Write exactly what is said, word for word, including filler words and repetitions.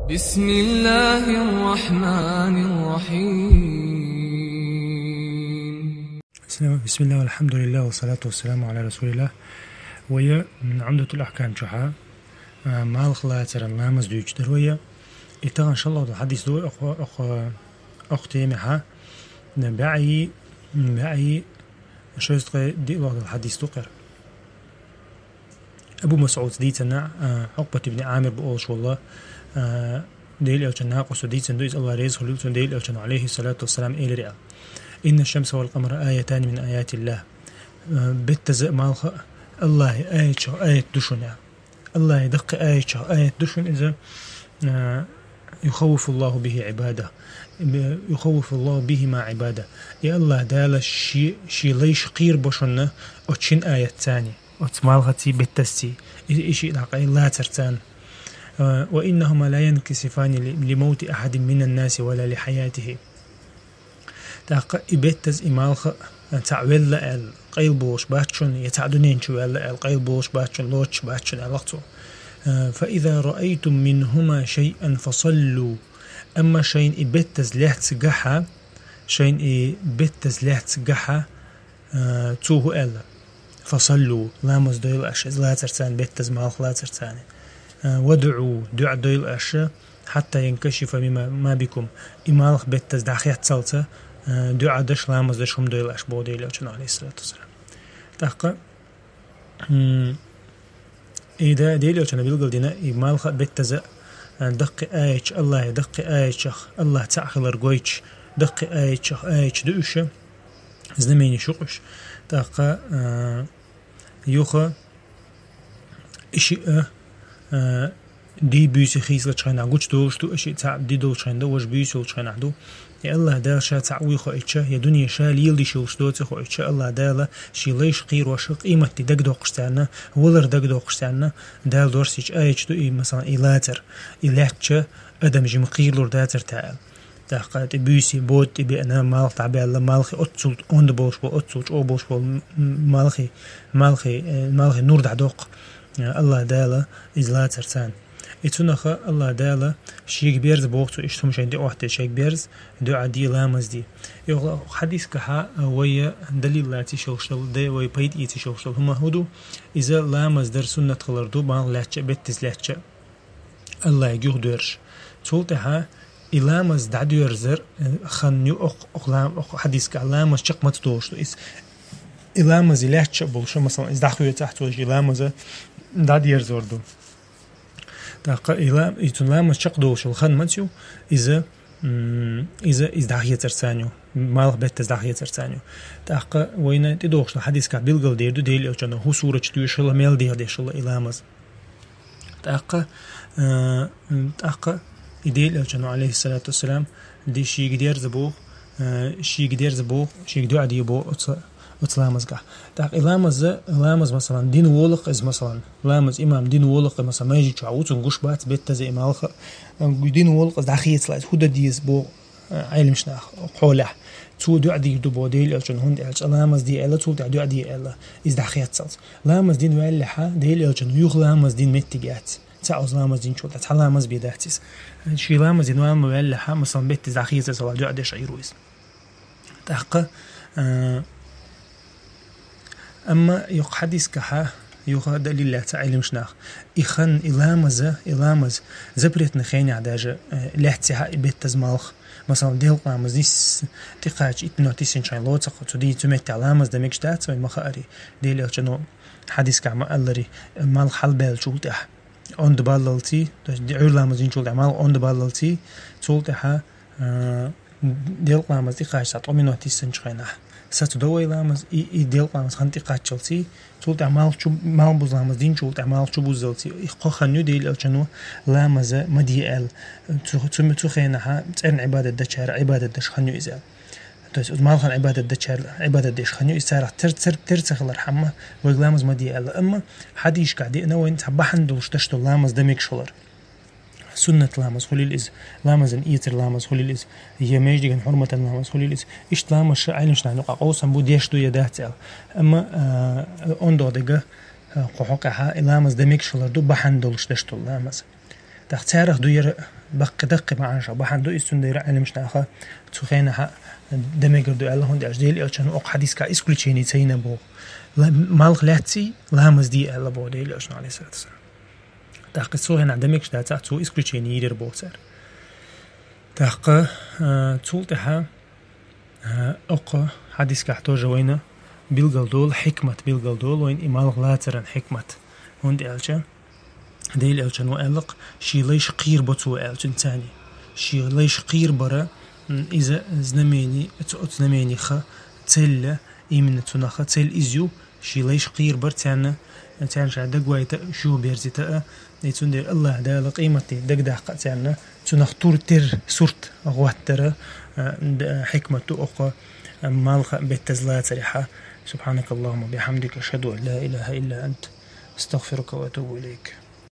بسم الله الرحمن الرحيم. بسم الله والحمد لله والصلاة والسلام على رسول الله. Вай Умдатул-Ахкам чу хьа, а, малх лацаран ламаз дуьйцуш дар вай. И тахана шоллагӀа дола хьадис ду оха, оха, оха тема хьа. БӀаьи, бӀаьи шовзткъе диълагӀа дола хьадис ду кхера. Абу МасӀуда дийцина, а, Ӏукъбат ибн Ӏамир бохуш волу, а, Делан элчан накъост дийцина ду иза, АллахӀ реза хуьлийла цунна, Делан элчано, алейхиссалату вассалам, элира аьлла: «Инна шамса вал къамара аятани мин аятиллах». А, беттаза а, малха а АллахӀан аятех аят ду шуна. АллахӀан даккхий аятех аят ду шуна иза, а, юхаввифуллаху бихи Ӏибадах. Юхаввифуллаху бихима Ӏибадах. И АллахӀ Дала ши, ши лайш кхийрабо шуна оцу шин аятца. Оцу малхаций, беттазций. И, и шиъ дӀакъай лацарца. А, «Ва иннахума ла янкасифани ли, ли мавти ахадин минан наси ва ла ли хьаятихи». ТӀаккха и беттаз, и малха, а, цхьаъ велла аьлла, къайлаболуш бац шуна, я цхьаъ дуьнен чу ваьлла аьлла, къайлаболуш бац шуна, лоцуш бац шуна, аьлла цо. А, «Фа иза раайтум минхума шайъан фасаллу». Амма шайна и беттаз лаьцна гахь, шайна и беттаз лаьцна гахь, а, цо хӀун аьлла? «Фасаллу», ламаз дойла аша, иза лацарца, беттаз, малх лацарца. А, «ва дуӀу», дуӀа дойла аша, «хьатта янкашифа мимма, ма бикум». И малх, беттаз дӀахеццалца, а, дуӀа даш, ламаз даш хӀума дойла аша, боху Делан элчано, алейхиссалату вассалам. ТӀаккха, м, И да, Делан элчано билгалдина, и малха а, беттаза а, даккхий аятех, АллахӀан даккхий аятех, АллахӀ цхьаъ хилар гойтуш, даккхий аятех аяташ ду уьш, знаменеш ю-кх уьш. ТӀаккха, а, юха и шиъ а, а, дий-буьйса хийцалучу хенахь гучудолуш ду, и шиъ цхьаъ дий долчу хенахь ду, важа буьйса йолчу хенахь ду. И АллахӀ Дала ша цхьаъ вуй хоуьйтуш, я дуьне ша леладеш йолуш доций хоуьйтуш, АллахӀ Дала шен лайш кхийраш, къематде дагадоккхуш царна, валар дагадоккхуш царна, Дала доссийчу аяташ ду и, масалан, и лацар, и лаьттача адам жима кхийрлур дацара тӀе аьлла. ТӀаккха тӀе буьйса, бода тӀе беана, малх дӀабаьлла, малхе оццул онда болуш болу, оццул чӀогӀа болуш болу, м-, м-, малхе, малхе, э, малхе нур дӀадоккху, э, АллахӀ Дала иза лацарца. И цунах АллахӀ Дала шега берза боху цо, иштта хӀума шайна тӀе Ӏоттаде шега берза, дуӀа де, ламаз де. И хьадисехь вай далил лацийша йолуш долу, де вай пайда эцийша йолуш долу хӀума хӀун ду? Иза ламаз дар суннат хилар ду, малх лаьттача а, беттаза лаьттача а, АллахӀе юхадоьрзуш. Цул тӀаьхьа и ламаз дӀадоьрзар, э, хан ю окху, окху лам-, окху хьадисехь ламаз чекх маца долуш ду иза. И ламаз и лаьттача а болуш, масалан, иза дӀахоьцахь, цо и ламаз дӀадерзор ду. ТӀаккха и ла-, и цуьнан ламаз чекхдолуш йолу хан маца ю, иза, м, иза, иза дӀахецарца ю, малх, беттаза дӀахецарца ю. ТӀаккха вайна тӀедогӀуш долу хьадисехь билгалдийр ду, Делан элчано хӀун сурат чу доьшуш хилла, мел деха деш хилла и ламаз. ТӀаккха, э, м, тӀаккха и Делан элчано, алейхиссалату вассалам, де шега дерза боху, э, шега дерза боху, шега дуӀа де боху оцу, оцу ламазехь. ТӀаккха и ламаз, ламаз, масалан, дина волу-кх иза, масалан, ламаз имам дина волу-кх, масалан, маьждиг чохь ву, цунна гуш бац беттаза и малха, э, дина волу-кх иза, дӀахецалахь иза, хӀун дан деза боху, э, Ӏеламнаха кхолехь. Цо дуӀа дийр ду боху Делан элчано, хӀунда аьлча ламаз де аьлла, цул тӀаьхьа дуӀа де аьлла, иза дӀахеццалц. Ламаз дина ваьллехь, Делан элчано юха ламаз дина меттиг яц. Цхьа оцу ламаз динчул тӀаьхьа цхьа ламаз бен дац иза. Шен ламаз дина ваьллехь, масалан, беттаза дӀахецар, аса дуӀа деш Ӏийр ву иза. ТӀаккха, а, амма юха хьадисехь, юха далил лаьцна Ӏеламнаха. И хан, и ламаза, и ламаз запретный хенехь даже, э, лаьццехь и беттаза, малх, масалан, делкъа ламаз нис тӀекхача итт минот йиссинчхьайн лоцу-кх, цу дийнахь цу меттехь ламаз дан мегаш дац вайн ма хаарий. Делан элчано хьадисехь ма-аллара, малх хьалабаьллачул тӀаьхьа онда баллалций, то есть Ӏуьйра ламаз динчул тӀаьхьа малх онда баллалций, цул тӀаьхьа, а, делкъа ламаз тӀекхача цхьа ткъа минот йиссинчу хенахь сацадо вай ламаз, и, и делкъа ламаз хан тӀекхаччалций, цул тӀаьхьа малх чу, малхбуза ламаз динчул тӀаьхьа малх чубуззалций, и кхо хан ю Делан элчано ламаза ма де аьлла. Цу, цу, цу хенахь цӀерна Ӏибадат дечара Ӏибадат деш хан ю иза. То есть, оцу малхан Ӏибадат дечара Ӏибадат деш хан ю иза, царах тер, тер, тера ца хилархьама, вайга ламаз ма де аьлла. Амма хьадисехь деана вайна цхьа бахьана долуш деш долу ламаз дан мегаш хилар. Суннат ламаз хуьлийла иза, ламазан эцар ламаз хуьлийла иза, я маьждиган хьурматан ламаз хуьлийла иза. Иштта ламаз ша Ӏеламнахана юкъахь къовсам бу, деш ду я дац аьлла. Амма, а, ондо дерг, а, кху хьокъехь и ламаз дан мегаш хилар ду бахьана долуш деш долу ламаз. ТӀаккха царах ду яра баккхи-даккхи маӀанаш бахьан ду, из цундела Ӏилманчаша цу хенахьа дан мегар ду аьлла, хӀунда аьлча Дела Элчано оцу хьадисехь исключени ца йина боху. Ла-, малх лаьцций, ламаз де аьлла боху Дела Элчано, алейхиссалату вассалам. ТӀаккха цу хенахь дан мегаш дацахь, цо исключени йийр яра боху цара. ТӀаккха, а, цул тӀаьхьа, а, окху хьадисехь тоже вайна билгал долу хьикмат, билгал долу вайна и малх лацаран хьикмат. ХӀунда аьлча Дела Элчано аьлла-кх, шен лайш кхийрабо цо аьлла цуьнан царний. Шен лайш кхийрабар, м, иза знамени, оцу, оцу знаменех цель, именно цунах цель иза ю, шен лайш кхийрабар царна, царна ша дагавайта а, шо берзийта а, и цундела АллахӀ Дала къематде дагадаккха а царна, цунах тур тера сурт гӀоттар а, д-, хьикмат ду окху, а, малх беттаза лацарехьа. سبحانك اللهم وبحمدك، أشهد أن لا إله إلا أنت، أستغفرك وأتوب إليك.